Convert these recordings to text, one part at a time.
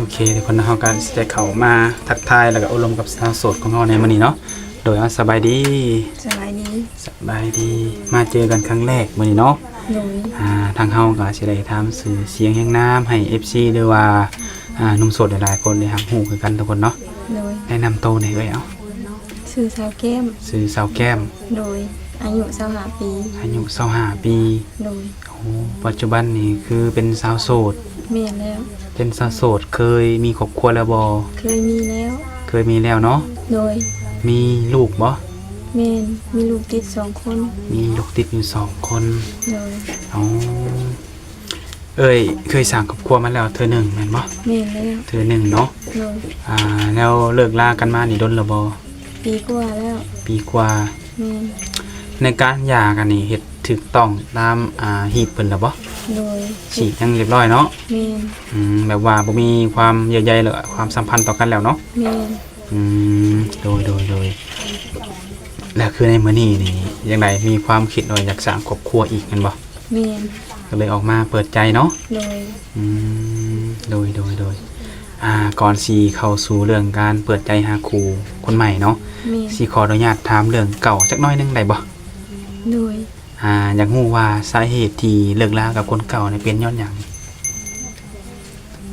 ໂອເຄ ທຸກຄົນເນາະ ເຮົາກໍຊິໄດ້ເຂົ້າມາທັກທາຍ ແລ້ວກໍໂອ້ລົມກັບສາວໂສດຂອງເຮົາໃນມື້ນີ້ເນາະ. ໂດຍ ເອົາ ສະບາຍດີ. ສະບາຍດີ. ສະບາຍດີ. ມາເຈີກັນຄັ້ງແລກມື້ນີ້ເນາະ. ໂດຍ. ອ່າ ທາງເຮົາກໍຊິໄດ້ຖາມຊື່ສຽງຮຽງນາມໃຫ້ເອັຟຊີ ຫຼືວ່າ ອ່າ ໜຸ່ມໂສດຫຼາຍໆຄົນໄດ້ຮັບຮູ້ຄືກັນທຸກຄົນເນາະ. ໂດຍ. ແນະນຳໂຕແດ່ເອື້ອຍ. ເອົາ ຊື່ສາວແກ້ມ. ຊື່ສາວແກ້ມ. ໂດຍ. ອາຍຸຊາວຫ້າປີ. ອາຍຸຊາວຫ້າປີ. ໂດຍ. ໂອ້ ປັດຈຸບັນນີ້ຄືເປັນສາວໂສດ. ແມ່ນແລ້ວ. ເປັນສາວໂສດ ເຄີຍມີຄອບຄົວແລ້ວບໍ່? ເຄີຍມີແລ້ວ. ເຄີຍມີແລ້ວເນາະ. ໂດຍ. ມີລູກບໍ່? ແມ່ນ ມີລູກຕິດສອງຄົນ. ມີລູກຕິດຢູ່ສອງຄົນ. ໂດຍ. ໂອ້ ເອີຍ ເຄີຍສ້າງຄອບຄົວມາແລ້ວເທື່ອໜຶ່ງແມ່ນບໍ່? ແມ່ນແລ້ວ. ເທື່ອໜຶ່ງເນາະ. ໂດຍ. ອ່າ ແລ້ວເລີກລາກັນມານີ້ດົນແລ້ວບໍ່? ປີກວ່າແລ້ວ. ປີກວ່າ. ແມ່ນ. ໃນການຢາກັນນີ້ເຮັດຖືກຕ້ອງຕາມ ອ່າ ຮີດເພິ່ນແລ້ວບໍ່? ໂດຍ. ສີດຫຍັງຮຽບຮ້ອຍເນາະ? ແມ່ນ. ອືມ ແບບວ່າບໍ່ມີຄວາມເຍື່ອໃຍ ຫຼືຄວາມສຳພັນຕໍ່ກັນແລ້ວເນາະ? ແມ່ນ. ອືມ ໂດຍ ໂດຍ ໂດຍ. ແລ້ວຄືໃນມື້ນີ້ນີ້ ຈັ່ງໃດ ມີຄວາມຄິດວ່າຢາກສ້າງຄອບຄົວອີກແມ່ນບໍ່? ແມ່ນ. ກໍເລີຍອອກມາເປີດໃຈເນາະ? ໂດຍ. ອືມ ໂດຍ ໂດຍ ໂດຍ. ອ່າ ກ່ອນຊິເຂົ້າສູ່ເລື່ອງການເປີດໃຈຫາຄູ່ຄົນໃໝ່ເນາະ, ແມ່ນ. ຊິຂໍອະນຸຍາດຖາມເລື່ອງເກົ່າຈັກໜ້ອຍໜຶ່ງໄດ້ບໍ່? ໂດຍ. ອ່າ ຢາກຮູ້ວ່າສາເຫດທີ່ເລີກລາກັບຄົນເກົ່ານີ້ເປັນຍ້ອນຫຍັງ?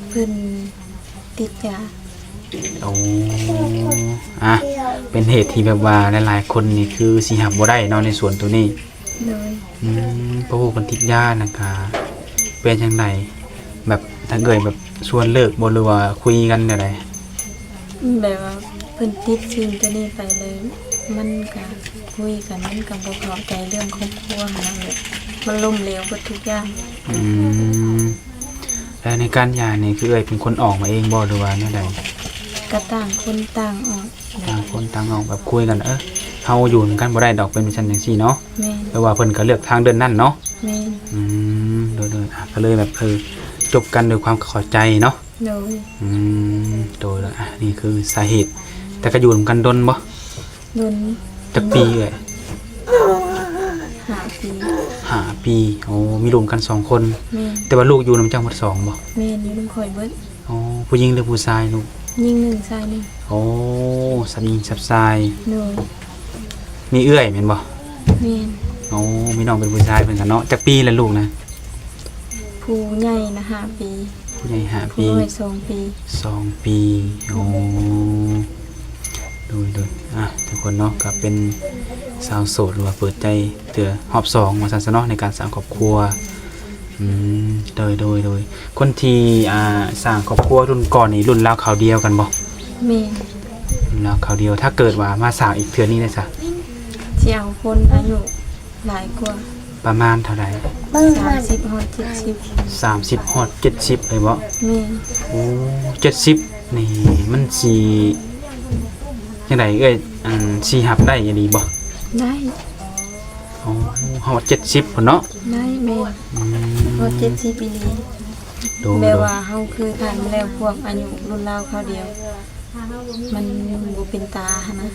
ເພິ່ນຕິດຢາ. ໂອ້ ອ່າ ເປັນເຫດທີ່ແບບວ່າຫຼາຍໆຄົນນີ້ຄືຊິຮັບບໍ່ໄດ້ເນາະ ໃນສ່ວນໂຕນີ້. ໂດຍ. ອືມ ເພາະວ່າເພິ່ນຕິດຢາ ແລ້ວກະເປັນຈັ່ງໃດ ແບບທາງເອື້ອຍແບບຊວນເລີກບໍ່ ຫຼືວ່າຄຸຍກັນແນວໃດ? ແບບວ່າເພິ່ນຕິດສິ່ງໂຕນີ້ໄປແລ້ວ ມັນກະຄຸຍກັນ ມັນກະບໍ່ເຂົ້າໃຈເລື່ອງຄອບຄົວຫັ້ນນະ ແບບມັນລົ້ມເຫຼວເບິດທຸກຢ່າງ. ອືມ ແລ້ວໃນການຢານີ້ ຄືເອື້ອຍເປັນຄົນອອກມາເອງບໍ່ ຫຼືວ່າແນວໃດ? ກະຕ່າງຄົນຕ່າງອອກ. ຕ່າງຄົນຕ່າງອອກ ແບບຄຸຍກັນ ເອີ ເຮົາຢູ່ນຳກັນບໍ່ໄດ້ດອກ ເປັນຈັ່ງຊັ້ນຈັ່ງຊີ້ເນາະ. ແມ່ນ. ແຕ່ວ່າເພິ່ນກໍເລືອກທາງເດີນນັ້ນເນາະ. ແມ່ນ. ອືມ ໂດຍໆ ອ່າ ກໍເລີຍແບບ ເອີ ຈົບກັນດ້ວຍຄວາມເຂົ້າໃຈເນາະ. ໂດຍ. ອືມ ໂດຍ ແລ້ວ ອ່າ ນີ້ຄືສາເຫດ. ແຕ່ກໍຢູ່ນຳກັນດົນບໍ່? ດົນ. ຈັກປີເອື້ອຍ? ຫ້າປີ. ຫ້າປີ. ໂອ້ ມີລູກນຳກັນສອງຄົນ. ແມ່ນ. ແຕ່ວ່າລູກຢູ່ນຳເຈົ້າໝົດສອງບໍ່? ແມ່ນ ຢູ່ນຳຂ້ອຍເບິດ. ອໍ ຜູ້ຍິງຫຼືຜູ້ຊາຍລູກ? ຍິງໜຶ່ງ ຊາຍໜຶ່ງ. ໂອ້ ສັບຍິງສັບຊາຍ. ໂດຍ. ມີເອື້ອຍແມ່ນບໍ່? ແມ່ນ. ໂອ້ ມີນ້ອງເປັນຜູ້ຊາຍເພິ່ນກັນເນາະ. ຈັກປີລະລູກນະ? ຜູ້ໃຫຍ່ນະຫ້າປີ. ຜູ້ໃຫຍ່ຫ້າປີ. ຜູ້ນ້ອຍສອງປີ. ສອງປີ. ໂອ້ ໂດຍໆ ອ່າ ທຸກຄົນເນາະ ກໍເປັນສາວໂສດ ຫຼືວ່າເປີດໃຈເທື່ອຮອບສອງວ່າຊັ້ນຊະເນາະ ໃນການສ້າງຄອບຄົວ. ອືມ ໂດຍ ໂດຍ ໂດຍ. ຄົນທີ່ ອ່າ ສ້າງຄອບຄົວລຸ້ນກ່ອນນີ້ ລຸ້ນລາວຄາວດຽວກັນບໍ່? ແມ່ນ. ລຸ້ນລາວຄາວດຽວ. ຖ້າເກີດວ່າມາສ້າງອີກເທື່ອນີ້ໄດ້ຊະ? ຊິເອົາຄົນອາຍຸຫຼາຍກວ່າ. ປະມານເທົ່າໃດ? ສາມສິບຮອດເຈັດສິບ. ສາມສິບຮອດເຈັດສິບເລີຍບໍ່? ແມ່ນ. ໂອ້ ເຈັດສິບນີ້ມັນຊິຈັ່ງໃດເອື້ອຍ? ອັນ ຊິຮັບໄດ້ອີ່ຫຼີບໍ່? ໄດ້. ໂອ້ ຮອດເຈັດສິບພຸ້ນເນາະ? ໄດ້ ແມ່ນ. ອືມ ຮອດເຈັດສິບອີ່ຫຼີ. ໂດຍ ແບບວ່າເຮົາເຄີຍຜ່ານມາແລ້ວ ພວກອາຍຸລຸ້ນລາວຄາວດຽວ ມັນບໍ່ເປັນຕາຫັ້ນນະ.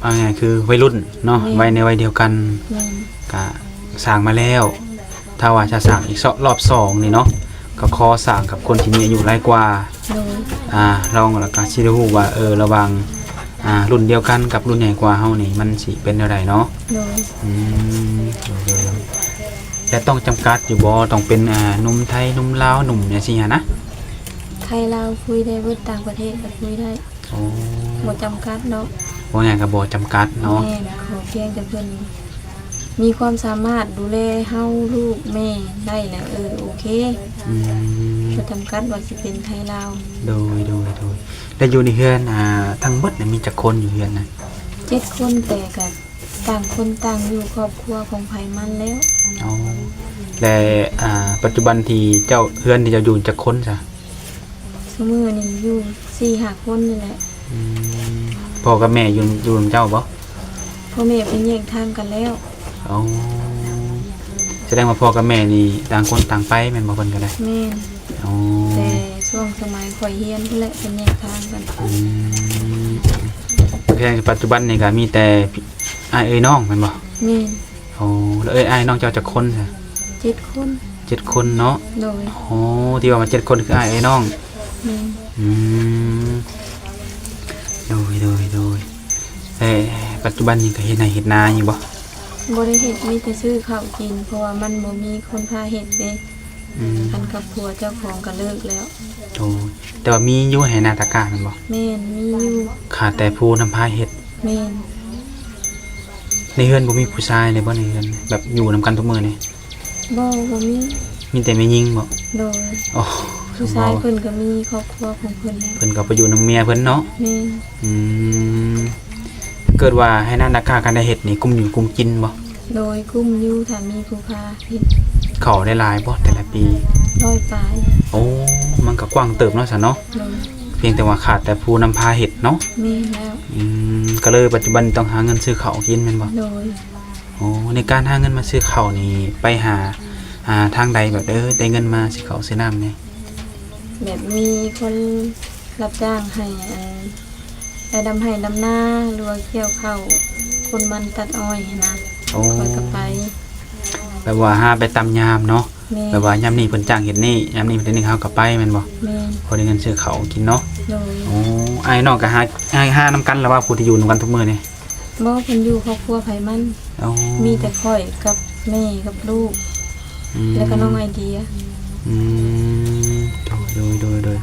ເອົາງ່າຍໆ ຄືໄວລຸ້ນເນາະ. ແມ່ນ. ໄວໃນໄວດຽວກັນ. ແມ່ນ. ກະສ້າງມາແລ້ວ ຖ້າວ່າຈະສ້າງອີກ ເຊາະ ລອບສອງນີ້ເນາະ ກໍຂໍສ້າງກັບຄົນທີ່ມີອາຍຸຫຼາຍກວ່າ. ໂດຍ. ອ່າ ລອງ ແລ້ວກໍຊິໄດ້ຮູ້ວ່າ ເອີ ລະຫວ່າງ ອ່າ ລຸ້ນດຽວກັນກັບລຸ້ນໃຫຍ່ກວ່າເຮົານີ້ ມັນຊິເປັນແນວໃດເນາະ? ໂດຍ. ອືມ ໂດຍໆ ແຕ່ຕ້ອງຈຳກັດຢູ່ບໍ່? ຕ້ອງເປັນ ອ່າ ໜຸ່ມໄທ ໜຸ່ມລາວ ໜຸ່ມຫຍັງຊີ້ຫັ້ນນະ? ໄທລາວຄຸຍໄດ້ເບິດ, ຕ່າງປະເທດກໍຄຸຍໄດ້. ໂອ້ ບໍ່ຈຳກັດເນາະ. ເວົ້າງ່າຍກໍບໍ່ຈຳກັດເນາະ. ແມ່ນ, ຂໍພຽງແຕ່ເພິ່ນມີຄວາມສາມາດດູແລເຮົາ ລູກແມ່ໄດ້ແລ້ວ ເອີ ໂອເຄ. ອືມ ບໍ່ຈຳກັດວ່າຊິເປັນໄທລາວ. ໂດຍ ໂດຍ ໂດຍ. ແລ້ວຢູ່ໃນເຮືອນ ອ່າ ທັງໝົດນີ້ມີຈັກຄົນຢູ່ເຮືອນນະ? ເຈັດຄົນ, ແຕ່ກໍຕ່າງຄົນຕ່າງຢູ່ ຄອບຄົວຂອງໃຜມັນແລ້ວ. ອໍ ແລະ ອ່າ ປັດຈຸບັນທີ່ເຈົ້າ ເຮືອນທີ່ເຈົ້າຢູ່ຈັກຄົນຊະ? ຊຸມື້ນີ້ຢູ່ສີ່ຫ້າຄົນນີ້ແຫຼະ. ອືມ ພໍ່ກັບແມ່ຢູ່ ຢູ່ນຳເຈົ້າບໍ່? ພໍ່ແມ່ເພິ່ນແຍກທາງກັນແລ້ວ. ອໍ ສະແດງວ່າພໍ່ກັບແມ່ນີ້ຕ່າງຄົນຕ່າງໄປແມ່ນບໍ່? ເພິ່ນກໍໄດ້. ແມ່ນ. ອໍ ແຕ່ຊ່ວງສະໄໝຂ້ອຍຮຽນພຸ້ນແຫຼະ ເພິ່ນແຍກທາງກັນ. ອືມ ແຕ່ປັດຈຸບັນນີ້ກໍມີແຕ່ອ້າຍເອື້ອຍນ້ອງແມ່ນບໍ່? ແມ່ນ. ໂອ້ ແລ້ວເອື້ອຍ ອ້າຍນ້ອງເຈົ້າຈັກຄົນຊະ? ເຈັດຄົນ. ເຈັດຄົນເນາະ. ໂດຍ. ໂອ້ ທີ່ວ່າມາເຈັດຄົນຄືອ້າຍເອື້ອຍນ້ອງ ແມ່ນ. ອືມ ໂດຍ ໂດຍ ໂດຍ. ແຕ່ປັດຈຸບັນນີ້ກໍເຮັດໄຮ່ເຮັດນາຢູ່ບໍ່? ບໍ່ໄດ້ເຮັດ ມີແຕ່ຊື້ເຂົ້າກິນ ເພາະວ່າມັນບໍ່ມີຄົນພາເຮັດເດ້. ອືມ ຄັນກັບຜົວເຈົ້າຂອງກໍເລີກແລ້ວ. ໂດຍ ແຕ່ວ່າມີຢູ່ໄຮ່ນາຕາກ້າແມ່ນບໍ່? ແມ່ນ ມີຢູ່ ຂາດແຕ່ຜູ້ນຳພາເຮັດ. ແມ່ນ. ໃນເຮືອນບໍ່ມີຜູ້ຊາຍເລີຍບໍ່ ໃນເຮືອນ ແບບຢູ່ນຳກັນທຸກມື້ນີ້? ບໍ່ ບໍ່ມີ ມີແຕ່ແມ່ຍິງບໍ? ໂດຍ. ໂອ້ ຜູ້ຊາຍເພິ່ນກໍມີຄອບຄົວຂອງເພິ່ນແລ້ວ ເພິ່ນກໍໄປຢູ່ນຳເມຍເພິ່ນເນາະ. ແມ່ນ. ອືມ ເກີດວ່າໄຮ່ນາຕາກ້າຄັນໄດ້ເຮັດນີ້ ກຸ້ມຢູ່ກຸ້ມກິນບໍ? ໂດຍ ກຸ້ມຢູ່ ຖ້າມີຜູ້ພາເຮັດ. ເຂົ້າໄດ້ຫຼາຍບໍ່ແຕ່ລະປີ? ຮ້ອຍປາຍ. ໂອ້ ມັນກໍກວ້າງເຕີບເນາະ ຊັ້ນເນາະ. ໂດຍ. ພຽງແຕ່ວ່າຂາດແຕ່ຜູ້ນຳພາເຮັດເນາະ. ແມ່ນແລ້ວ. ອືມ ກໍເລີຍປັດຈຸບັນຕ້ອງຫາເງິນຊື້ເຂົ້າກິນແມ່ນບໍ່? ໂດຍ. ໂອ້ ໃນການຫາເງິນມາຊື້ເຂົ້ານີ້ ໄປຫາ ຫາທາງໃດ ແບບ ເອີ ໄດ້ເງິນມາຊື້ເຂົ້າຊື້ນ້ຳນີ້? ແບບມີຄົນຮັບຈ້າງໃຫ້ ອັນ ໄປດຳໄຮ່ດຳນາ ຫຼືວ່າກ່ຽວເຂົ້າ ຂົນມັນ ຕັດອ້ອຍຫັ້ນນະ. ໂອ້ ຂ້ອຍກໍໄປ ແບບວ່າຫາໄປຕາມຍາມເນາະ. ແມ່ນ. ແບບວ່າຍາມນີ້ເພິ່ນຈ້າງເຮັດນີ້ ຍາມນີ້ເພິ່ນເຮັດນີ້ ເຮົາກໍໄປແມ່ນບໍ່? ແມ່ນ. ພໍໄດ້ເງິນຊື້ເຂົ້າກິນເນາະ. ໂດຍ. ໂອ້ ອ້າຍນ້ອງກໍຫາ ຫາ ຫານຳກັນ ຫຼືວ່າຜູ້ທີ່ຢູ່ນຳກັນທຸກມື້ນີ້? ບໍ່ ເພິ່ນຢູ່ຄອບຄົວໃຜມັນ. ອໍ ມີແຕ່ຂ້ອຍກັບແມ່ກັບລູກ ອືມ ແລ້ວກໍນ້ອງໄອເດຍ. ອືມ ໂດຍ ໂດຍ ໂດຍ.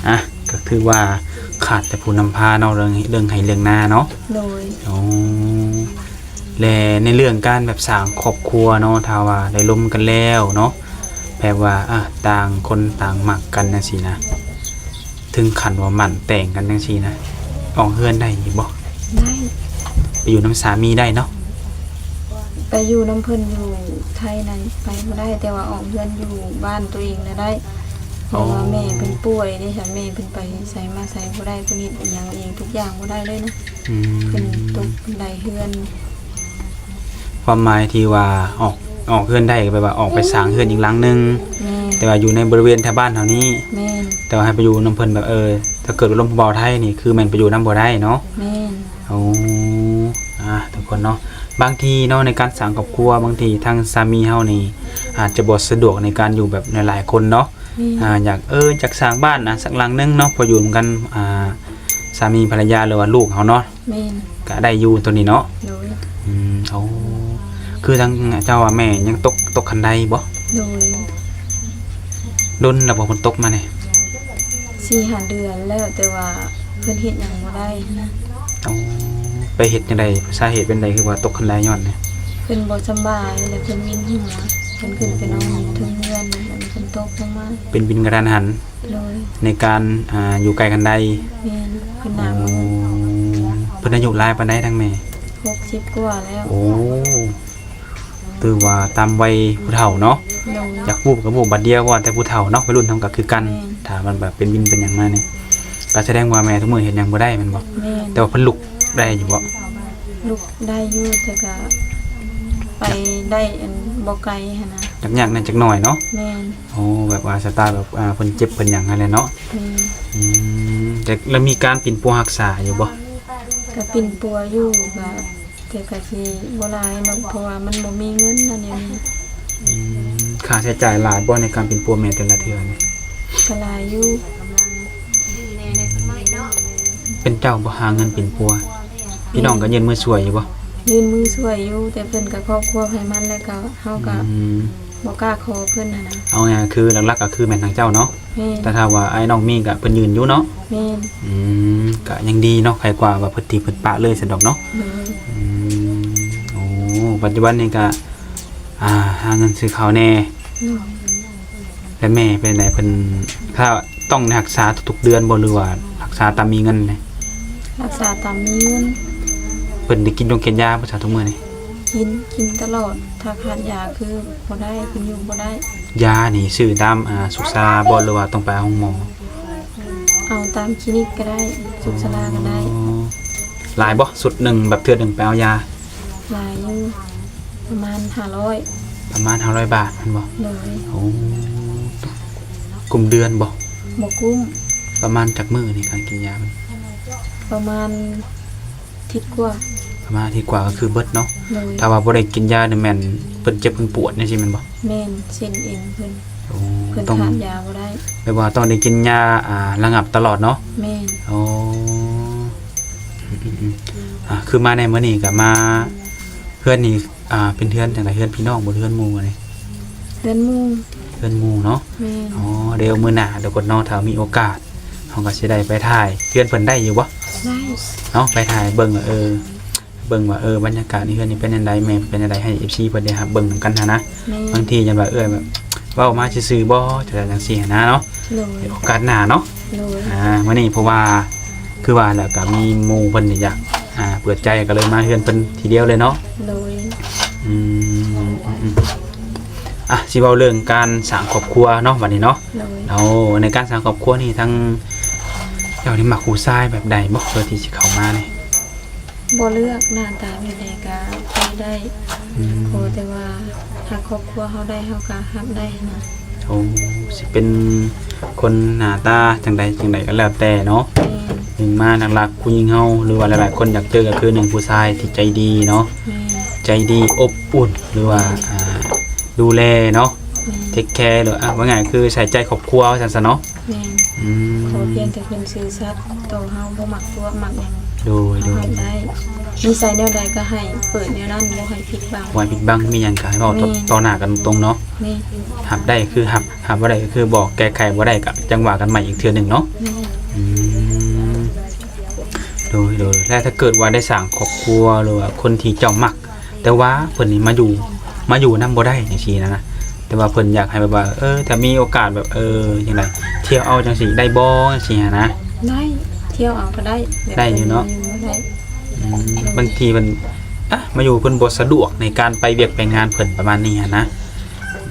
ອ່ະ ກໍຖືວ່າຂາດແຕ່ຜູ້ນຳພາເນາະ ເລື່ອງ ເລື່ອງໄຮ່ເລື່ອງນາເນາະ. ໂດຍ. ອໍ ແລະ ໃນເລື່ອງການແບບສ້າງຄອບຄົວເນາະ ຖ້າວ່າໄດ້ລົມກັນແລ້ວເນາະ ແບບວ່າ ອ່າ ຕ່າງຄົນຕ່າງມັກກັນຈັ່ງຊີ້ນະ ເຖິງຂັ້ນວ່າໝັ້ນແຕ່ງກັນຈັ່ງຊີ້ນະ ອອກເຮືອນໄດ້ຢູ່ບໍ່? ໄດ້. ໄປຢູ່ນຳສາມີໄດ້ເນາະ? ໄປຢູ່ນຳເພິ່ນຢູ່ໄທນັ້ນໄປບໍ່ໄດ້ ແຕ່ວ່າອອກເຮືອນຢູ່ບ້ານຕົວເອງນະໄດ້. ອໍ ແຕ່ວ່າແມ່ເພິ່ນປ່ວຍເດ້ ຄັນແມ່ເພິ່ນໄປໃສມາໃສບໍ່ໄດ້ ເພິ່ນເຮັດອີ່ຫຍັງເອງທຸກຢ່າງບໍ່ໄດ້ເລີຍນະ. ອືມ ເພິ່ນຕົກບັນໄດເຮືອນ. ຄວາມໝາຍທີ່ວ່າອອກ ອອກເຮືອນໄດ້ກໍແບບວ່າອອກໄປສ້າງເຮືອນອີກຫຼັງໜຶ່ງ. ແມ່ນ. ແຕ່ວ່າຢູ່ໃນບໍລິເວນແຖວບ້ານເຮົານີ້. ແມ່ນ. ແຕ່ວ່າໃຫ້ໄປຢູ່ນຳເພິ່ນແບບ ເອີ ຖ້າເກີດວ່າລົມຜູ້ບ່າວໄທນີ້ ຄືແມ່ນໄປຢູ່ນຳບໍ່ໄດ້ເນາະ. ແມ່ນ. ໂອ້ ອ່າ ທຸກຄົນເນາະ ບາງທີເນາະ ໃນການສ້າງຄອບຄົວ ບາງທີທາງສາມີເຮົານີ້ອາດຈະບໍ່ສະດວກໃນການຢູ່ແບບຫຼາຍໆຄົນເນາະ. ແມ່ນ. ອ່າ ຢາກ ເອີ ຢາກສ້າງບ້ານ ອ່າ ສັກຫຼັງໜຶ່ງເນາະ ພໍຢູ່ນຳກັນ ອ່າ ສາມີພັນລະຍາ ຫຼືວ່າລູກເຮົາເນາະ. ແມ່ນ. ກະໄດ້ຢູ່ໂຕນີ້ເນາະ. ໂດຍ. ອືມ ໂອ້ ຄືທາງເຈົ້າວ່າແມ່ຍັງຕົກ ຕົກຄັນໄດບໍ່? ໂດຍ. ດົນແລ້ວບໍ່ເພິ່ນຕົກມານີ້? ສີ່ຫ້າເດືອນແລ້ວ ແຕ່ວ່າເພິ່ນເຮັດຫຍັງບໍ່ໄດ້ນະ. ອໍ ໄປເຮັດຈັ່ງໃດ? ສາເຫດເປັນໃດ ຄືວ່າຕົກຄັນໄດຍ້ອນຫຍັງ? ເພິ່ນບໍ່ສະບາຍ ແລ້ວເພິ່ນວິນຫົວ ເພິ່ນຂຶ້ນໄປນອນຢູ່ເທິງເຮືອນ ແລ້ວເພິ່ນຕົກລົງມາ. ເປັນວິນກະທັນຫັນ. ໂດຍ. ໃນການ ອ່າ ຢູ່ໃກ້ຄັນໄດ. ແມ່ນ. ເພິ່ນໜາວ. ໂອ້ ເພິ່ນອາຍຸຫຼາຍປານໃດທາງແມ່? ຫົກສິບກວ່າແລ້ວ. ໂອ້ ຖືວ່າຕາມໄວຜູ້ເຖົ້າເນາະ. ໂດຍ. ຢາກວູບກໍວູບບາດດຽວ ເພາະວ່າແຕ່ຜູ້ເຖົ້າເນາະ ໄວລຸ້ນເຮົາກໍຄືກັນ. ແມ່ນ. ຖ້າມັນແບບເປັນວິນເປັນຫຍັງມານີ້ ກໍສະແດງວ່າແມ່ທຸກມື້ເຮັດຫຍັງບໍ່ໄດ້ແມ່ນບໍ່? ແມ່ນ. ແຕ່ວ່າເພິ່ນລຸກໄດ້ຢູ່ບໍ່? ລຸກໄດ້ຢູ່ ແຕ່ກໍໄປໄດ້ອັນບໍ່ໄກຫັ້ນນະ. ຍາກໆແດ່ຈັກໜ້ອຍເນາະ. ແມ່ນ. ໂອ້ ແບບວ່າສະໄຕລ໌ແບບ ອ່າ ເພິ່ນເຈັບເພິ່ນຫຍັງຫັ້ນແຫຼະເນາະ. ແມ່ນ. ອືມ ແຕ່ລະມີການປິ່ນປົວຮັກສາຢູ່ບໍ່? ກະປິ່ນປົວຢູ່ ກະ ແຕ່ກະຊິບໍ່ຫຼາຍເນາະ ເພາະວ່າມັນບໍ່ມີເງິນອັນນີ້. ອືມ ຄ່າໃຊ້ຈ່າຍຫຼາຍບໍ່ໃນການປິ່ນປົວແມ່ແຕ່ລະເທື່ອນີ້? ກະຫຼາຍຢູ່. ເປັນເຈົ້າບໍ່ຫາເງິນປິ່ນປົວ? ແມ່ນ. ພີ່ນ້ອງກໍຍື່ນມືຊ່ວຍຢູ່ບໍ່? ຍື່ນມືຊ່ວຍຢູ່ ແຕ່ເພິ່ນກໍຄອບຄົວໃຜມັນ ແລ້ວກໍເຮົາກໍ ອືມ ບໍ່ກ້າຂໍເພິ່ນຫັ້ນນະ. ເອົາງ່າຍໆ ຄືຫຼັກໆກໍຄືແມ່ນທາງເຈົ້າເນາະ. ແມ່ນ. ແຕ່ຖ້າວ່າອ້າຍນ້ອງມີກໍເພິ່ນຍື່ນຢູ່ເນາະ. ແມ່ນ. ອືມ ກໍຍັງດີເນາະ ໄຄກວ່າວ່າເພິ່ນຖິ້ມເພິ່ນປະເລີຍຊັ້ນດອກເນາະ. ໂດຍ. ອືມ ໂອ້ ປັດຈຸບັນນີ້ກໍ ອ່າ ຫາເງິນຊື້ເຂົ້າແດ່. ໂດຍ. ແລະແມ່ເປັນໃດ ເພິ່ນ ຖ້າຕ້ອງໄດ້ຮັກສາທຸກໆເດືອນບໍ່ ຫຼືວ່າຮັກສາຕາມມີເງິນ? ຮັກສາຕາມມີເງິນ. ເພິ່ນໄດ້ກິນຢົງກິນຢາບໍ່ຊະທຸກມື້ນີ້? ກິນ ກິນຕະຫຼອດ ຖ້າຂາດຢາຄືບໍ່ໄດ້ ເພິ່ນຢູ່ບໍ່ໄດ້. ຢານີ້ຊື້ຕາມ ອ່າ ສຸກສາລາບໍ່ ຫຼືວ່າຕ້ອງໄປເອົາໂຮງໝໍ? ເອົາຕາມຄລີນິກກໍໄດ້ ສຸກສາລາກໍໄດ້. ອໍ ຫຼາຍບໍ່ ຊຸດໜຶ່ງ ແບບເທື່ອໜຶ່ງໄປເອົາຢາ? ຫຼາຍຢູ່ ປະມານຫ້າຮ້ອຍ. ປະມານຫ້າຮ້ອຍບາດແມ່ນບໍ່? ໂດຍ. ໂອ້ ກຸ້ມເດືອນບໍ່? ບໍ່ກຸ້ມ. ປະມານຈັກມື້ໃນການກິນຢາມັນ? ປະມານທິດກວ່າ. ປະມານອາທິດກວ່າກໍຄືເບິດເນາະ. ໂດຍ. ຖ້າວ່າບໍ່ໄດ້ກິນຢານີ້ແມ່ນເພິ່ນເຈັບເພິ່ນປວດຈັ່ງຊີ້ແມ່ນບໍ່? ແມ່ນ ເສັ້ນເອັນເພິ່ນ. ໂອ້ ເພິ່ນ ຕ້ອງ ຂາດຢາບໍ່ໄດ້ ແບບວ່າຕ້ອງໄດ້ກິນຢາ ອ່າ ລະງັບຕະຫຼອດເນາະ. ແມ່ນ. ໂອ້ ອືມໆໆ ອ່າ ຄືມາໃນມື້ນີ້ກໍມາເຮືອນນີ້ ອ່າ ເປັນເຮືອນຈັ່ງໃດ? ເຮືອນພີ່ນ້ອງບໍ່ ເຮືອນໝູ່ນີ້? ເຮືອນໝູ່. ເຮືອນໝູ່ເນາະ. ແມ່ນ. ອໍ ດຽວມື້ໜ້າທຸກຄົນເນາະ ຖ້າມີໂອກາດ ເຮົາກໍຊິໄດ້ໄປຖ່າຍເຮືອນເພິ່ນໄດ້ຢູ່ບໍ່? ໄດ້. ເນາະ ໄປຖ່າຍເບິ່ງວ່າ ເອີ ເບິ່ງວ່າ ເອີ ບັນຍາກາດໃນເຮືອນນີ້ເປັນຈັ່ງໃດ ແມ່ເປັນຈັ່ງໃດ ໃຫ້ເອັຟຊີເພິ່ນໄດ້ຮັບເບິ່ງນຳກັນຫັ້ນນະ. ແມ່ນ. ບາງທີຢ້ານວ່າເອື້ອຍແບບເວົ້າມາຊື່ໆບໍ່ ຈັ່ງໃດຈັ່ງຊີ້ຫັ້ນນະເນາະ. ໂດຍ. ໂອກາດໜ້າເນາະ. ໂດຍ. ອ່າ ມື້ນີ້ເພາະວ່າຄືວ່າແຫຼະ ກໍມີໝູ່ເພິ່ນຢາກ ອ່າ ເປີດໃຈ ກໍເລີຍມາເຮືອນເພິ່ນທີດຽວເລີຍເນາະ. ໂດຍ. ອືມ ອືມໆ ອ່ະ ຊິເວົ້າເລື່ອງການສ້າງຄອບຄົວເນາະ ບັດນີ້ເນາະ. ໂດຍ. ເອົາ ໃນການສ້າງຄອບຄົວນີ້ ທາງເຈົ້ານີ້ມັກຜູ້ຊາຍແບບໃດບໍ່ ເພື່ອທີ່ຊິເຂົ້າມານີ້? ບໍ່ເລືອກ ໜ້າຕາແບບໃດກໍໄປໄດ້. ອືມ. ຂໍແຕ່ວ່າຫາກຄອບຄົວເຮົາໄດ້ ເຮົາກໍຮັບໄດ້ຫັ້ນນະ. ໂອ້ ຊິເປັນຄົນໜ້າຕາຈັ່ງໃດຈັ່ງໃດກໍແລ້ວແຕ່ເນາະ. ແມ່ນ. ໜຶ່ງມາຫຼັກໆ ຜູ້ຍິງເຮົາ ຫຼືວ່າຫຼາຍໆຄົນຢາກເຈີກໍຄື ໜຶ່ງ ຜູ້ຊາຍທີ່ໃຈດີເນາະ. ແມ່ນ. ໃຈດີ ອົບອຸ່ນ ຫຼືວ່າ ອ່າ ດູແລເນາະ. ແມ່ນ. ເທກແຄ ຫຼື ອ່າ ວ່າງ່າຍຄືໃສ່ໃຈຄອບຄົວວ່າຊັ້ນຊະເນາະ. ແມ່ນ. ອືມ. ຂໍພຽງແຕ່ເພິ່ນຊື່ສັດຕໍ່ເຮົາ ບໍ່ມັກຕົວະມັກຫຍັງ. ໂດຍ ເຮົາ ໂດຍ ຮັບໄດ້. ນິໄສແນວໃດກໍໃຫ້ເປີດແນວນັ້ນ ບໍ່ໃຫ້ຜິດຫວັງ. ບໍ່ໃຫ້ຜິດຫວັງ ມີຫຍັງກໍໃຫ້ເວົ້າຕໍ່ ແມ່ນ ຕໍ່ໜ້າກັນຕົງໆເນາະ. ແມ່ນ. ຮັບໄດ້ຄືຮັບ ຮັບບໍ່ໄດ້ກໍຄືບອກ ແກ້ໄຂບໍ່ໄດ້ກໍຈັ່ງວ່າກັນໃໝ່ອີກເທື່ອໜຶ່ງເນາະ. ແມ່ນ. ອືມ. ໂດຍ ໂດຍ. ແລ້ວຖ້າເກີດວ່າໄດ້ສ້າງຄອບຄົວ ຫຼືວ່າຄົນທີ່ເຈົ້າມັກ ແຕ່ວ່າເພິ່ນນີ້ມາຢູ່ ມາຢູ່ນຳບໍ່ໄດ້ຈັ່ງຊີ້ນະ ແຕ່ວ່າເພິ່ນຢາກໃຫ້ແບບວ່າ ເອີ ຖ້າມີໂອກາດແບບ ເອີ ຈັ່ງໃດ ທ່ຽວເອົາຈັ່ງຊີ້ໄດ້ບໍ່ ຈັ່ງຊີ້ຫັ້ນນະ? ໄດ້ ທ່ຽວເອົາກໍໄດ້ ແບບ ໄດ້ຢູ່ເນາະ. ໄດ້. ອືມ. ບາງທີເພິ່ນ ອະ ມາຢູ່ເພິ່ນບໍ່ສະດວກໃນການໄປວຽກໄປງານເພິ່ນ ປະມານນີ້ຫັ້ນນະ.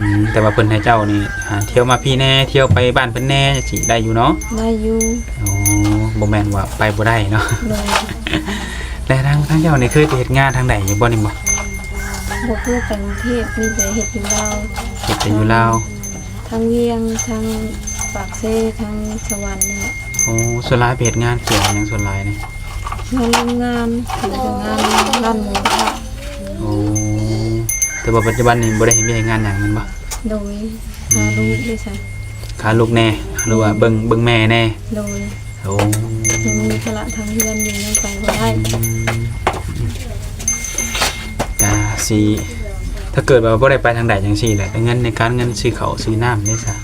ອືມ. ແຕ່ວ່າເພິ່ນໃຫ້ເຈົ້ານີ້ ອ່າ ທ່ຽວມາພີ້ແດ່ ທ່ຽວໄປບ້ານເພິ່ນແດ່ ຈັ່ງຊີ້ໄດ້ຢູ່ເນາະ? ໄດ້ຢູ່. ອໍ ບໍ່ແມ່ນວ່າໄປບໍ່ໄດ້ເນາະ. ໂດຍ. ແລະ ທາງ ທາງເຈົ້ານີ້ເຄີຍໄປເຮັດງານທາງໃດຢູ່ບໍ່ນີ້ບໍ່? ບໍ່ເຄີຍໄປກຸງເທບ ມີແຕ່ເຮັດຢູ່ລາວ. ເຮັດແຕ່ຢູ່ລາວ. ທາງວຽງ ທາງປາກເຊ ທາງສະຫວັນນີ້ແຫຼະ. ໂອ້ ສ່ວນຫຼາຍໄປເຮັດງານກ່ຽວຫຍັງສ່ວນຫຼາຍນີ້? ງານໂຮງງານ ຫຼື ງານຮ້ານໝູກະທະ. ໂອ້ ແຕ່ວ່າປັດຈຸບັນນີ້ບໍ່ໄດ້ເຮັດວຽກເຮັດງານຫຍັງແມ່ນບໍ່? ໂດຍ. ອືມ. ຫາລູກເດ້ຊັ້ນ ຫາລູກແດ່ ຫຼືວ່າເບິ່ງ ເບິ່ງແມ່ແດ່. ໂດຍ. ໂອ້ ຍັງມີພາລະທາງເຮືອນຢູ່ ຍັງໄປບໍ່ໄດ້. ອືມ. ກະຊິ ຖ້າເກີດວ່າບໍ່ໄດ້ໄປທາງໃດຈັ່ງຊີ້ແຫຼະ ແຕ່ເງິນໃນການເງິນຊື້ເຂົ້າຊື້ນ້ຳເດ້ຊະ?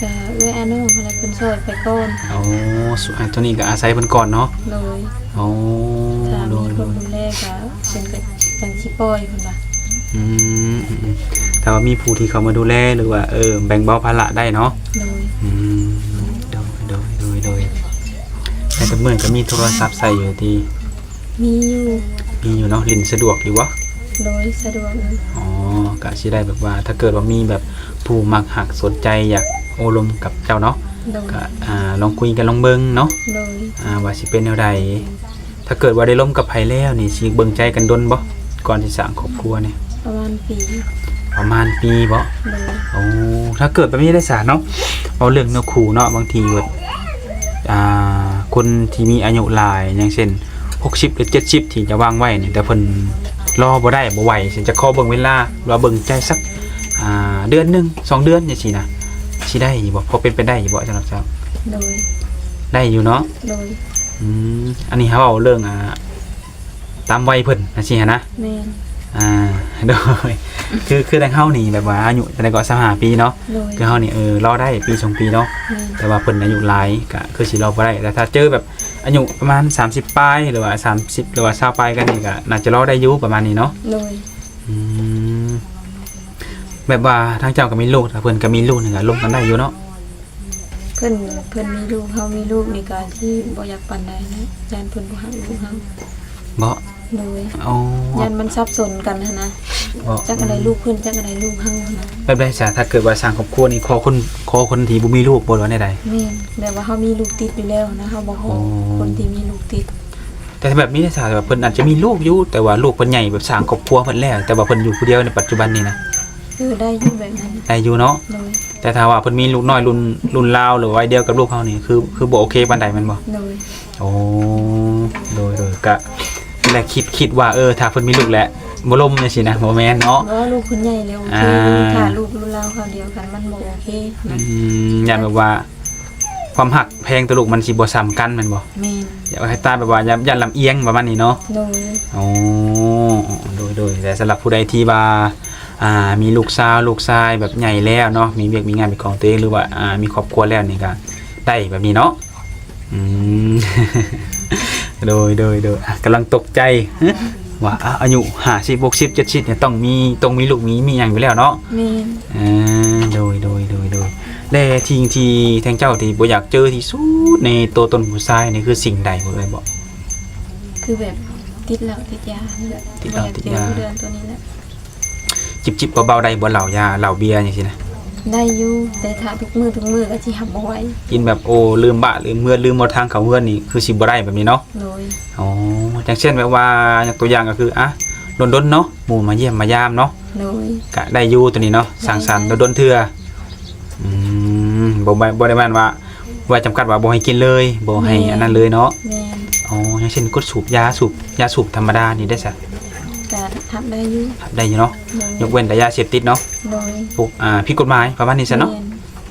ກະເອື້ອຍອ້າຍນ້ອງຫັ້ນແຫຼະ ເພິ່ນຊ່ອຍໄປກ່ອນ. ໂອ້ ໂຕນີ້ກະອາໄສເພິ່ນກ່ອນເນາະ? ໂດຍ. ໂອ້ ຖ້າມີຄົນດູແລກະເພິ່ນກະຈັ່ງຊິປ່ອຍເພິ່ນວ່າ. ອືມ ອືມໆ ຖ້າວ່າມີຜູ້ທີ່ເຂົ້າມາດູແລ ຫຼືວ່າ ເອີ ແບ່ງເບົາພາລະໄດ້ເນາະ? ໂດຍ. ອືມ ໂດຍ ໂດຍ ໂດຍ ໂດຍ. ແຕ່ທຸກມື້ກະມີໂທລະສັບໃຊ້ຢູ່ຕິ? ມີຢູ່. ມີຢູ່ເນາະ. ຫຼິ້ນສະດວກຢູ່ບໍ່? ໂດຍ ສະດວກຢູ່. ອໍ ກະຊິໄດ້ແບບວ່າ ຖ້າເກີດວ່າມີແບບຜູ້ມັກຮັກສົນໃຈ ຢາກໂອ້ລົມກັບເຈົ້າເນາະ? ໂດຍ. ກະ ອ່າ ລອງຄຸຍກັນລອງເບິ່ງເນາະ? ໂດຍ. ອ່າ ວ່າຊິເປັນແນວໃດ. ຖ້າເກີດວ່າໄດ້ລົມກັບໃຜແລ້ວນີ້ ຊິເບິ່ງໃຈກັນດົນບໍ່ ກ່ອນຊິສ້າງຄອບຄົວນີ້? ປະມານປີ. ປະມານປີບໍ? ໂດຍ. ໂອ້ ຖ້າເກີດແບບນີ້ໄດ້ສາເນາະ ເວົ້າເລື່ອງເນື້ອຄູ່ເນາະ ບາງທີແບບ ອ່າ ຄົນທີ່ມີອາຍຸຫຼາຍ ຢ່າງເຊັ່ນ ຫົກສິບ ຫຼື ເຈັດສິບ ທີ່ຈະວາງໄວ້ນີ້ ແຕ່ເພິ່ນລໍບໍ່ໄດ້ ບໍ່ໄຫວ ຊິຈະຂໍເບິ່ງເວລາ ຫຼືວ່າເບິ່ງໃຈສັກ ອ່າ ເດືອນໜຶ່ງ ສອງເດືອນ ຈັ່ງຊີ້ນະ ຊິໄດ້ຢູ່ບໍ່? ພໍເປັນໄປໄດ້ຢູ່ບໍ່ ສຳລັບເຈົ້າ? ໂດຍ. ໄດ້ຢູ່ເນາະ? ໂດຍ. ອືມ ອັນນີ້ເຮົາເວົ້າເລື່ອງ ອ່າ ຕາມໄວເພິ່ນຈັ່ງຊີ້ຫັ້ນນະ? ແມ່ນ. ອ່າ ໂດຍ. ຄື ຄືທາງເຮົານີ້ແບບວ່າອາຍຸເທົ່າໃດກໍ ຊາວຫ້າປີເນາະ? ໂດຍ. ຄືເຮົານີ້ ເອີ ລໍໄດ້ປີສອງປີເນາະ? ແມ່ນ. ແຕ່ວ່າເພິ່ນອາຍຸຫຼາຍກະຄືຊິລໍບໍ່ໄດ້ ແຕ່ຖ້າເຈີແບບອາຍຸປະມານສາມສິບປາຍ ຫຼືວ່າສາມສິບ ຫຼືວ່າຊາວປາຍກັນນີ້ກະໜ້າຈະລໍໄດ້ຢູ່ ປະມານນີ້ເນາະ? ໂດຍ. ອືມ ແບບວ່າທາງເຈົ້າກໍມີລູກ ຖ້າເພິ່ນກໍມີລູກນີ້ກໍລົມກັນໄດ້ຢູ່ເນາະ? ເພິ່ນ ເພິ່ນມີລູກ ເຮົາມີລູກນີ້ກໍຊິບໍ່ຢາກປານໃດນະ ຢ້ານເພິ່ນບໍ່ຮັກລູກເຮົາ. ບໍ່? ໂດຍ. ອໍ ຢ້ານມັນສັບສົນກັນຫັ້ນນະ. ບໍ່? ຈັກອັນໃດລູກເພິ່ນ ອືມ ຈັກອັນໃດລູກເຮົາຫັ້ນນະ. ແບບໃດຊະ ຖ້າເກີດວ່າສ້າງຄອບຄົວນີ້ ຂໍຄົນ ຂໍຄົນທີ່ບໍ່ມີລູກບໍ່ ຫຼືວ່າແນວໃດ? ແມ່ນ ແບບວ່າເຮົາມີລູກຕິດຢູ່ແລ້ວນະ ເຮົາບໍ່ຂໍ ອໍ ຄົນທີ່ມີລູກຕິດ. ແຕ່ແບບນີ້ເດຊະ ແບບເພິ່ນອາດຈະມີລູກຢູ່ ແຕ່ວ່າລູກເພິ່ນໃຫຍ່ ແບບສ້າງຄອບຄົວເພິ່ນແລ້ວ ແຕ່ວ່າເພິ່ນຢູ່ຜູ້ດຽວໃນປັດຈຸບັນນີ້ນະ? ເອີ ໄດ້ຢູ່ແບບນັ້ນ. ໄດ້ຢູ່ເນາະ? ໂດຍ. ແຕ່ຖ້າວ່າເພິ່ນມີລູກນ້ອຍລຸ້ນ ລຸ້ນລາວ ຫຼືວ່າໄວດຽວກັບລູກເຮົານີ້ ຄື ຄືບໍ່ໂອເຄປານໃດແມ່ນບໍ່? ໂດຍ. ໂອ້ ໂດຍ ໂດຍ ກະ ແລະ ຄິດ ຄິດວ່າ ເອີ ຖ້າເພິ່ນມີລູກແລ້ວ ບໍ່ລົມຈັ່ງຊີ້ນະ ບໍ່ແມ່ນເນາະ. ບໍ່ ລູກເພິ່ນໃຫຍ່ແລ້ວ ໂອເຄ ອ່າ ຖ້າລູກລຸ້ນລາວຄາວດຽວກັນມັນບໍ່ໂອເຄນະ. ອືມ ຢ້ານແບບວ່າຄວາມຮັກແພງຕໍ່ລູກມັນຊິບໍ່ສ່ຳກັນແມ່ນບໍ່? ແມ່ນ. ຢາກໃຫ້ຕາແບບວ່າ ຢ້ານ ຢ້ານລຳອຽງປະມານນີ້ເນາະ. ໂດຍ. ອໍ ໂດຍໆ ແລະ ສຳລັບຜູ້ໃດທີ່ວ່າ ອ່າ ມີລູກສາວລູກຊາຍແບບໃຫຍ່ແລ້ວເນາະ ມີວຽກມີງານເປັນຂອງຕົວເອງ ຫຼືວ່າ ອ່າ ມີຄອບຄົວແລ້ວນີ້ກະໄດ້ແບບນີ້ເນາະ. ອືມ ໂດຍໆໆ ກຳລັງຕົກໃຈ ຮະ ວ່າ ອາ ອາຍຸຫ້າສິບ ຫົກສິບ ເຈັດສິບນີ້ຕ້ອງມີ ຕ້ອງມີລູກມີ ມີຫຍັງຢູ່ແລ້ວເນາະ. ແມ່ນ. ເອີ ໂດຍໆໆໆ ແລະ ສິ່ງທີ່ທາງເຈົ້າທີ່ບໍ່ຢາກເຈີທີ່ສຸດໃນໂຕຕົນຜູ້ຊາຍນີ້ຄືສິ່ງໃດ ບໍ່ເອື້ອຍບອກ? ຄືແບບຕິດເຫຼົ້າຕິດຢານີ້ແຫຼະ. ຕິດເຫຼົ້າຕິດຢາ ບໍ່ຢາກເຈີເລື່ອງໂຕນີ້ແຫຼະ. ຈິບໆ ເບົາໆ ໄດ້ບໍ່ ເຫຼົ້າຢາ ເຫຼົ້າເບຍຈັ່ງຊີ້ນະ? ໄດ້ຢູ່ ແຕ່ຖ້າທຸກມື້ ທຸກມື້ກໍຊິຮັບບໍ່ໄຫວ. ກິນແບບ ໂອ້ ລືມບ້ານລືມເຮືອນ ລືມເອົາທາງເຂົ້າເຮືອນນີ້ ຄືຊິບໍ່ໄດ້ແບບນີ້ເນາະ? ໂດຍ. ອໍ ຢ່າງເຊັ່ນແບບວ່າ ຍົກຕົວຢ່າງກໍຄື ອະ ດົນໆ ເນາະ ໝູ່ມາຢ້ຽມມາຢາມເນາະ? ໂດຍ. ກະໄດ້ຢູ່ໂຕນີ້ເນາະ ສັງສັນດົນໆ ເທື່ອ. ອືມ ບໍ່ ບໍ່ໄດ້ແມ່ນວ່າ ບໍ່ຈຳກັດວ່າບໍ່ໃຫ້ກິນເລີຍ ບໍ່ໃຫ້ ແມ່ນ ອັນນັ້ນເລີຍເນາະ? ແມ່ນ. ອໍ ຢ່າງເຊັ່ນກົດສູບຢາ ສູບ ຢາສູບທຳມະດານີ້ໄດ້ຊະ? ກະຮັບໄດ້ຢູ່ ຮັບໄດ້ຢູ່ເນາະ? ໂດຍ. ຍົກເວັ້ນແຕ່ຢາເສບຕິດເນາະ? ໂດຍ. ພວກ ອ່າ ຜິດກົດໝາຍປະມານນີ້ຊະເນາະ? ແມ່ນ.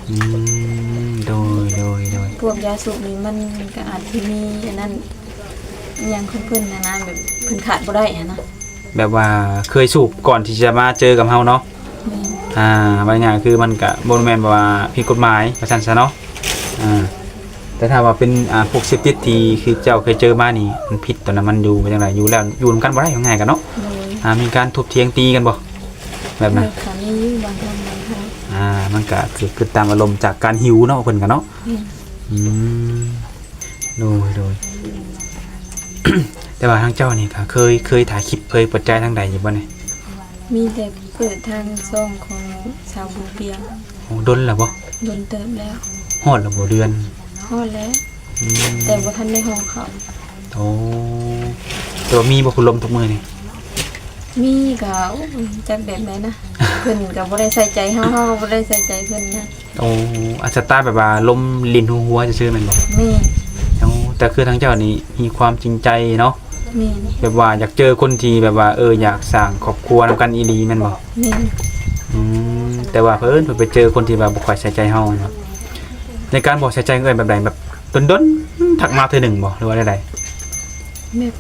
ອືມ ໂດຍໆໆ ພວກຢາສູບນີ້ມັນກະອາດຊິມີອັນນັ້ນ ອີ່ຫຍັງຂອງເພິ່ນຫັ້ນນະ ແບບເພິ່ນຂາດບໍ່ໄດ້ຫັ້ນນະ. ແບບວ່າເຄີຍສູບກ່ອນທີ່ຈະມາເຈີກັບເຮົາເນາະ? ແມ່ນ. ອ່າ ວ່າງ່າຍໆ ຄືມັນກະບໍ່ແມ່ນວ່າຜິດກົດໝາຍວ່າຊັ້ນຊະເນາະ. ອ່າ ແຕ່ຖ້າວ່າເປັນ ອ່າ ພວກເສບຕິດທີ່ຄືເຈົ້າເຄີຍເຈີມານີ້ ມັນຜິດຕອນນັ້ນ ມັນຢູ່ຈັ່ງໃດ ຢູ່ແລ້ວຢູ່ນຳກັນບໍ່ໄດ້ ວ່າງ່າຍກັນເນາະ? ໂດຍ. ອ່າ ມີການທຸບຖຽງຕີກັນບໍ່ ແບບນັ້ນ? ໂດຍ ກໍມີຢູ່ບາງຄັ້ງບາງຄາວ. ອ່າ ມັນກະຄື ຄືຕາມອາລົມຈາກການຫິວເນາະ ເພິ່ນກະເນາະ? ແມ່ນ. ອືມ ໂດຍໆ ແຕ່ວ່າທາງເຈົ້ານີ້ກະເຄີຍ ເຄີຍຖ່າຍຄລິບ ເຜີຍເປີດໃຈທາງໃດຢູ່ບໍ່ນີ້? ມີແຕ່ເປີດທາງຊ່ອງຂອງສາວບູປຽງ. ໂອ້ ດົນແລ້ວບໍ່? ດົນເຕີບແລ້ວ. ຮອດແລ້ວບໍ່ເດືອນ? ຮອດແລ້ວ. ອືມ ແຕ່ບໍ່ທັນໄດ້ຮອງເຂົ້າ. ໂອ້ ແຕ່ວ່າມີບໍ່ຜູ້ລົມທຸກມື້ນີ້? ມີກະ ໂອ້ຍ ຈັກແບບໃດນະ ເພິ່ນກະບໍ່ໄດ້ໃສ່ໃຈເຮົາ ເຮົາກະບໍ່ໄດ້ໃສ່ໃຈເພິ່ນນະ. ໂອ້ ອາດສະຕາແບບວ່າລົມຫຼິ້ນຫົວໆ ຊື່ໆ ແມ່ນບໍ່? ແມ່ນ. ໂອ້ ແຕ່ຄືທາງເຈົ້ານີ້ມີຄວາມຈິງໃຈເນາະ? ແມ່ນ. ແບບວ່າຢາກເຈີຄົນທີ່ແບບວ່າ ເອີ ຢາກສ້າງຄອບຄົວນຳກັນອີ່ຫຼີແມ່ນບໍ່? ແມ່ນ. ອືມ ແຕ່ວ່າເພິ່ນ ເພິ່ນໄປເຈີຄົນທີ່ວ່າບໍ່ຄ່ອຍໃສ່ໃຈເຮົາເນາະ. ໃນການບໍ່ໃສ່ໃຈເອື້ອຍແບບໃດ ແບບດົນໆ ທັກມາເທື່ອໜຶ່ງບໍ່ ຫຼືວ່າແນວໃດ? ແບບ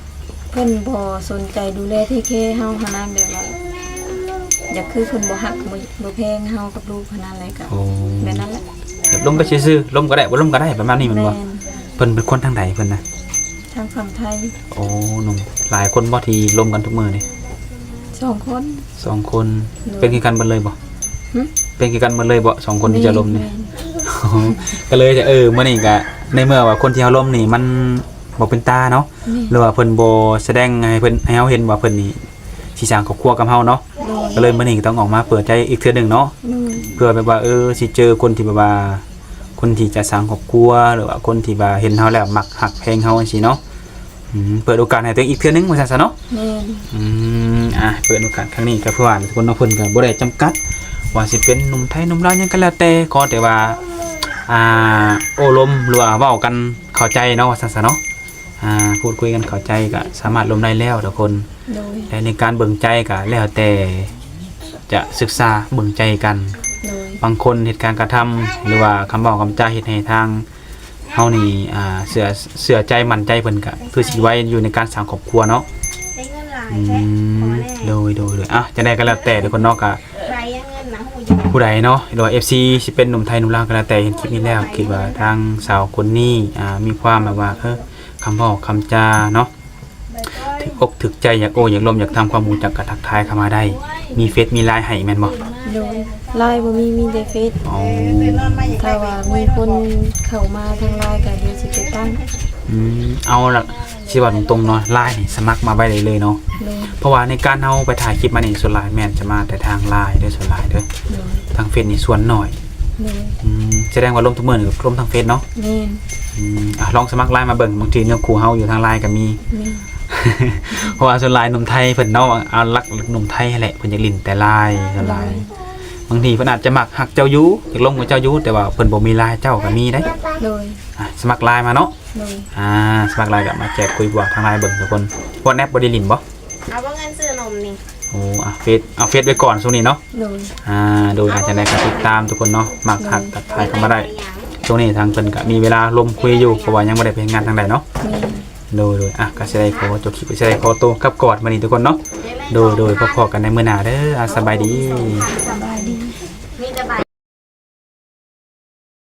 ເພິ່ນບໍ່ສົນໃຈດູແລເທກແຄເຮົາຫັ້ນນະ ແບບວ່າ ຢາກຄືເພິ່ນບໍ່ຮັກ ບໍ່ ບໍ່ແພງເຮົາກັບລູກຫັ້ນນະ ແລ້ວກະ ໂອ້ ແບບນັ້ນແຫຼະ. ແບບລົມໄປຊື່ໆ ລົມກະໄດ້ ບໍ່ລົມກະໄດ້ ປະມານນີ້ແມ່ນບໍ່? ແມ່ນ. ເພິ່ນເປັນຄົນທາງໃດເພິ່ນນະ? ທາງຝັ່ງໄທ. ໂອ້ ໜຸ່ມຫຼາຍຄົນບໍ່ທີ່ລົມກັນທຸກມື້ນີ້? ສອງຄົນ. ສອງຄົນ. ໂດຍ. ເປັນຄືກັນເບິດເລີຍບໍ່? ຫຶ? ເປັນຄືກັນເບິດເລີຍບໍ່ ສອງຄົນທີ່ຈະລົມນີ້? ແມ່ນ ແມ່ນ. ກະເລີຍ ເອີ ມື້ນີ້ກະ ໃນເມື່ອວ່າຄົນທີ່ເຮົາລົມນີ້ມັນ ບໍ່ເປັນຕາເນາະ ແມ່ນ ຫຼືວ່າເພິ່ນບໍ່ສະແດງໃຫ້ເພິ່ນ ໃຫ້ເຮົາເຫັນວ່າເພິ່ນນີ້ຊິສ້າງຄອບຄົວກັບເຮົາເນາະ ໂດຍ ກໍເລີຍມື້ນີ້ກໍຕ້ອງອອກມາເປີດໃຈອີກເທື່ອໜຶ່ງເນາະ ໂດຍ ເພື່ອແບບວ່າ ເອີ ຊິເຈີຄົນທີ່ແບບວ່າ ຄົນທີ່ຈະສ້າງຄອບຄົວ ຫຼືວ່າຄົນທີ່ວ່າເຫັນເຮົາແລ້ວມັກຮັກແພງເຮົາຈັ່ງຊີ້ເນາະ ອືມ ເປີດໂອກາດໃຫ້ຕົວເອງອີກເທື່ອໜຶ່ງວ່າຊັ້ນຊະເນາະ ແມ່ນ ອືມ ອ່າ ເປີດໂອກາດຄັ້ງນີ້ກໍເພື່ອວ່າທຸກຄົນເນາະ ເພິ່ນກໍບໍ່ໄດ້ຈຳກັດວ່າຊິເປັນໜຸ່ມໄທໜຸ່ມລາວຫຍັງກໍແລ້ວແຕ່ ຂໍແຕ່ວ່າ ອ່າ ໂອ້ລົມ ຫຼືວ່າເວົ້າກັນເຂົ້າໃຈເນາະ ວ່າຊັ້ນຊະເນາະ. ອ່າ ພູດຄຸຍກັນເຂົ້າໃຈກະສາມາດລົມໄດ້ແລ້ວທຸກຄົນ ໂດຍ ແລະ ໃນການເບິ່ງໃຈກະແລ້ວແຕ່ຈະສຶກສາເບິ່ງໃຈກັນ ໂດຍ ບາງຄົນເຮັດການກະທຳ ຫຼືວ່າຄຳເວົ້າຄຳຈາເຮັດໃຫ້ທາງເຮົານີ້ ອ່າ ເຊື່ອ ເຊື່ອໃຈໝັ້ນໃຈເພິ່ນກະຄືຊິໄວຢູ່ໃນການສ້າງຄອບຄົວເນາະ ອືມ ໂດຍ ໂດຍ ໂດຍ ອ່ະ ຈັ່ງໃດກໍແລ້ວແຕ່ທຸກຄົນເນາະ ກະຜູ້ໃດເນາະ ຫຼືວ່າ ເອັຟຊີ ຊິເປັນໜຸ່ມໄທໜຸ່ມລາວກໍແລ້ວແຕ່ ເຫັນຄລິບນີ້ແລ້ວ ຄິດວ່າທາງສາວຄົນນີ້ ອ່າ ມີຄວາມແບບວ່າ ເອີ ຄຳເວົ້າຄຳຈາເນາະ ຖືກອົກຖືກໃຈ ຢາກໂອ້ຢາກລົມ ຢາກທຳຄວາມຮູ້ຈັກ ກໍທັກທາຍເຂົ້າມາໄດ້ ມີເຟສມີລາຍໃຫ້ແມ່ນບໍ່? ໂດຍ ລາຍບໍ່ມີ ມີແຕ່ເຟສ ອໍ ຖ້າວ່າມີຄົນເຂົ້າມາທາງລາຍກໍດຽວຊິໄປຕັ້ງ ອືມ ເອົາລະ ຊິເວົ້າຕົງໆເນາະ ລາຍນີ້ສະໝັກມາໄວ້ໄດ້ເລີຍເນາະ ໂດຍ ເພາະວ່າໃນການເຮົາໄປຖ່າຍຄລິບມານີ້ ສ່ວນຫຼາຍແມ່ນຈະມາແຕ່ທາງລາຍເດີ້ ສ່ວນຫຼາຍເດີ້ ໂດຍ ທາງເຟສນີ້ສ່ວນໜ້ອຍ ໂດຍ ອືມ ສະແດງວ່າລົມທຸກມື້ນີ້ກໍລົມທາງເຟສເນາະ ແມ່ນ ອືມ ອ່ະ ລອງສະໝັກລາຍມາເບິ່ງ ບາງທີເນື້ອຄູ່ເຮົາຢູ່ທາງລາຍກໍມີ ແມ່ນ ເພາະວ່າສ່ວນຫຼາຍໜຸ່ມໄທເພິ່ນເນາະ ເອົາຫຼັກໜຸ່ມໄທຫັ້ນແຫຼະ ເພິ່ນຢາກຫຼິ້ນແຕ່ລາຍ ສ່ວນຫຼາຍ ໂດຍ ບາງທີເພິ່ນອາດຈະມັກຮັກເຈົ້າຢູ່ ຢາກລົມກັບເຈົ້າຢູ່ ແຕ່ວ່າເພິ່ນບໍ່ມີລາຍເຈົ້າກໍມີເດ້ ໂດຍ ອ່ະ ສະໝັກລາຍມາເນາະ ໂດຍ ອ່າ ສະໝັກລາຍກໍມາແຈກຄຸຍບວກທາງລາຍເບິ່ງທຸກຄົນ WhatsApp ບໍ່ໄດ້ຫຼິ້ນບໍ່? ເອົາບໍ່ເງິນຊື້ນົມນີ້ ໂອ້ ອ່ະ ເຟສ ເອົາເຟສໄວ້ກ່ອນຊ່ວງນີ້ເນາະ ໂດຍ ອ່າ ໂດຍ ອ່າ ຈັ່ງໃດກໍຕິດຕາມທຸກຄົນເນາະ ມັກທັກ ໂດຍ ທັກທາຍເຂົ້າມາໄດ້ ໂດຍ ຊ່ວງນີ້ທາງເພິ່ນກໍມີເວລາລົມຄຸຍຢູ່ ເພາະວ່າຍັງບໍ່ໄດ້ໄປເຮັດງານທາງໃດເນາະ ໂດຍ ໂດຍ ອ່ະ ກໍຊິໄດ້ຂໍຈົບຄລິບ ກໍຊິໄດ້ຂໍໂຕກັບກ່ອນມື້ນີ້ທຸກຄົນເນາະ ໂດຍ ໂດຍ ພໍ້ກັນໃນມື້ໜ້າເດີ ອ່າ ສະບາຍດີ ສະບາຍດີ ມີແຕ່